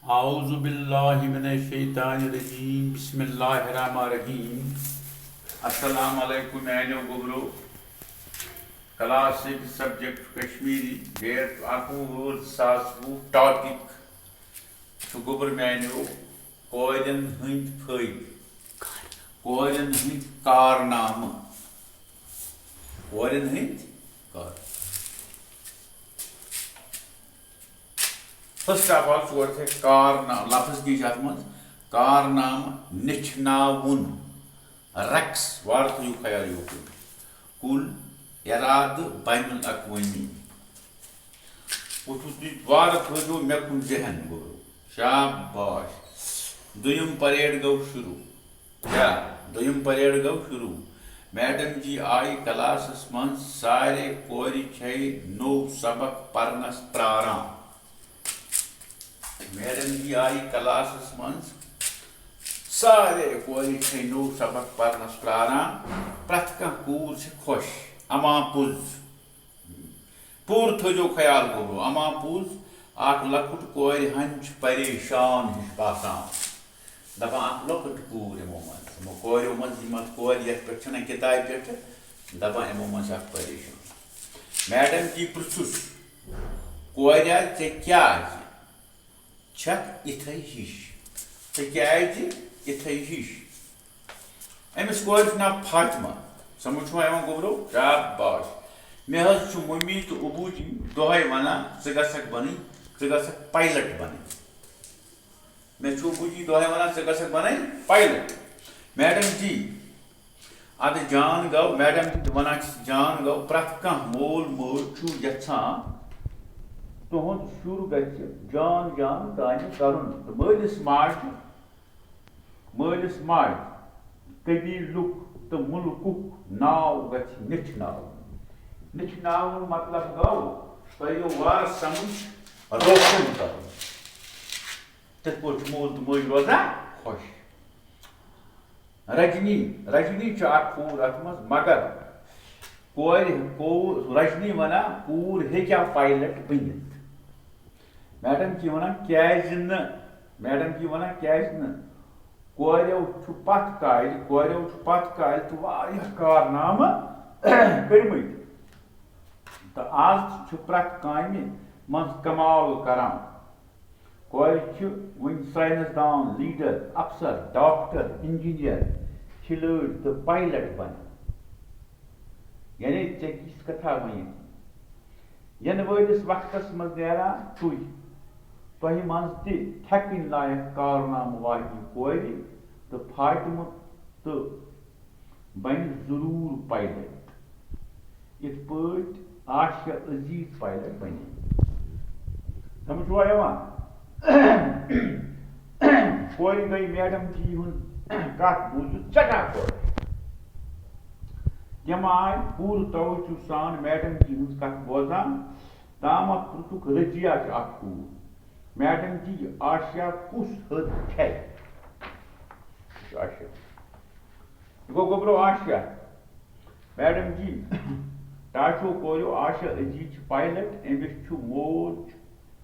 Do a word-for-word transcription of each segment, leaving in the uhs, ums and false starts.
اعوذ باللہ من الشیطان الرجیم، بسم اللہ الرحمن الرحیم۔ السلام علیکم میانیو گوبرو۔ Class six, subject Kashmiri, date اکوُہ ٲٹھ زٕ ساس وُہ، ٹاپک چھُ گوبر میانیو کورٮ۪ن ہٕنٛدۍ فٲیدٕ۔ کورٮ۪ن ہٕنٛدۍ کارنامہٕ۔ کورٮ۪ن ہٕنٛدۍ کار۔ First of all، ژور تھے کارنامہٕ، لفظ کیٛاہ چھِ اَتھ منٛز؟ کارنامہٕ، نِچھناوُن، رقص، وارٕ تھٲیِو خیال یوکُن، کُل، ارادٕ، بین الاقوٲمی۔ وٕچھِو تُہۍ، وارٕ تھٲیِو مےٚ کُن ذہن، گوٚو۔ شاباش۔ دوٚیِم پریڈ گوٚو شروٗع۔ کیٛاہ؟ دوٚیِم پریڈ گوٚو شروٗع۔ میڈم جی آیہِ کلاسس منٛز، سارے کورِ چھے نوٚو سبق پرنس پراران۔ میڈم جی آیہِ کلاسس منٛز، سارے کورِ چھے نوٚو سبق پرنس پراران۔ پرٛٮ۪تھ کانٛہہ کوٗر چھِ خۄش۔ اما پوٚز۔ پوٗرٕ تھٲیزیو خیال گوٚبرو، اما پوٚز، اکھ لۄکُٹ کورِ ہن چھِ پریشان ہِش باسان۔ دپان، اکھ لۄکٕٹ کوٗر یِمو منٛز، یِمو کوریو منٛز، یِم اتھ کورِ یتھ پٮ۪ٹھ چھنہ کِتابہِ پٮ۪ٹھٕ، دپان، یِمو منٛز چھِ اکھ پریشان۔ میڈم جی پرٛژھُس، کوریا، ژےٚ کیٛازِ چھکھ اِتھے ہِش؟ ژٕ کیٛازِ اِتھے ہِش؟ أمِس کورِ چھُ ناو فاطمہ۔ سمجھ چھُوا یِوان گوٚبرو؟ شاباش۔ مےٚ حظ چھُ ممی تہٕ ابوٗ جی دۄہے ونان، ژٕ گژھکھ بنٕنۍ، ژٕ گژھکھ پایلٹ بنٕنۍ۔ مےٚ چھُ ابوٗ جی دۄہے ونان، ژٕ گژھکھ بنٕنۍ پایلٹ۔ میڈم جی، ادٕ جان گوٚو، میڈم تہِ ونان چھِ، جان گوٚو، پرٛٮ۪تھ کانٛہہ مول موج چھُ یژھان تُہُنٛد شُر گژھِ جان جان کامہِ کرُن۔ تہٕ مٲلِس ماجہِ، مٲلِس ماجہِ، قبیٖلُک تہٕ مُلکُک ناو گژھِ نِچھناوُن۔ نِچھناوُن مطلب گوٚو، تۄہہِ یِیو وارٕ سمجھ، روشن کرُن۔ تِتھ پٲٹھۍ چھُ مول تہٕ مٲج روزان خۄش۔ رجنی، رجنی چھِ اکھ کوٗر اتھ منٛز، مگر کورِ، کوٗر، رجنی ونان، کوٗر ہیٚکیٛاہ پایلٹ بٔنِتھ؟ میڈم جی ونان، کیٛازِ نہٕ؟ میڈم جی ونان، کیٛازِ نہٕ؟ کوریو چھُ پتھ کالہِ، کوریو چھُ پتھ کالہِ تہٕ واریاہ کارنامہٕ کٔرمٕتۍ۔ تہٕ آز چھِ پرٛٮ۪تھ کامہِ منٛز کمال کران۔ کورِ چھِ وۄنۍ ساینس دان، لیڈر، افسر، ڈاکٹر، انجینئر، کھلٲڑۍ تہٕ پایلٹ بنان۔ یعنی ژےٚ کِژھ کتھا ؤنِتھ؟ ینہٕ وٲلِس وقتس منٛز نیران تُہۍ، تۄہہِ منٛز تہِ تھٮ۪کٕنۍ لایق کارنامہٕ واجنہِ کورِ تہٕ فاطمہٕ تہٕ بنہِ ضروٗر پایلٹ، یِتھ پٲٹھۍ آشیا عزیز پایلٹ بنے۔ سمجھ چھُوا یِوان؟ کورِ گٔے میڈم جی ہُنٛد کتھ بوٗزِتھ سٮ۪ٹھاہ خۄش۔ یِم آے پوٗرٕ توجہ سان میڈم جی ہٕنٛز کتھ بوزان۔ تامتھ پرٛژھُکھ، رضیہ چھِ اکھ کوٗر۔ میڈم جی، آشیا کُس حد چھے؟ یہِ چھُ آشیا۔ یہِ گوٚو گوٚبرو آشیا۔ میڈم جی، ٹاٹھیو کوریو، آشیا عزیز چھِ پایلٹ، أمِس چھُ موج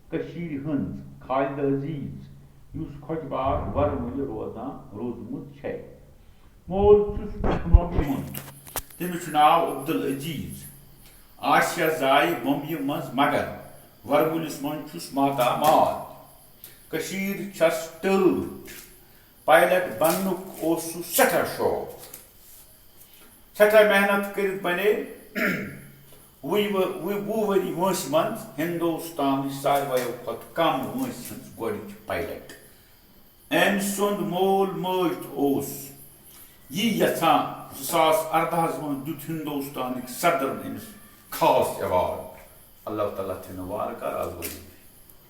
کٔشیٖرِ ہٕنٛز خالدہ عزیز، یُس خۄش باغ ورمُلہِ روزان، روٗزمٕژ چھے۔ مول چھُس بمبیہِ ہُنٛد، تٔمِس چھُ ناو عبدالعزیز۔ آشیا زایہِ بمبیہِ منٛز، مگر ورمُلِس منٛز چھُس ماتامال۔ کٔشیٖر چھَس ٹٲٹھ۔ پایلٹ بننُک اوس سُہ سٮ۪ٹھاہ شوق۔ سٮ۪ٹھاہ محنت کٔرِتھ بنے وُہہِ ؤ-، وُہ-، وُہ ؤری وٲنٛسہِ منٛز ہندوستانٕچ ساروِیو کھۄتہٕ کم وٲنٛسہِ ہٕنٛز گۄڈٕنِچ پایلٹ۔ أمۍ سُنٛد مول مٲج تہِ اوس یی یژھان۔ زٕ ساس ارداہس منٛز دیُت ہندوستانٕکۍ صدرن أمِس خاص ایوارڈ۔ اللہ تعالیٰ تھٲینو وارٕ کارٕ آز ؤری۔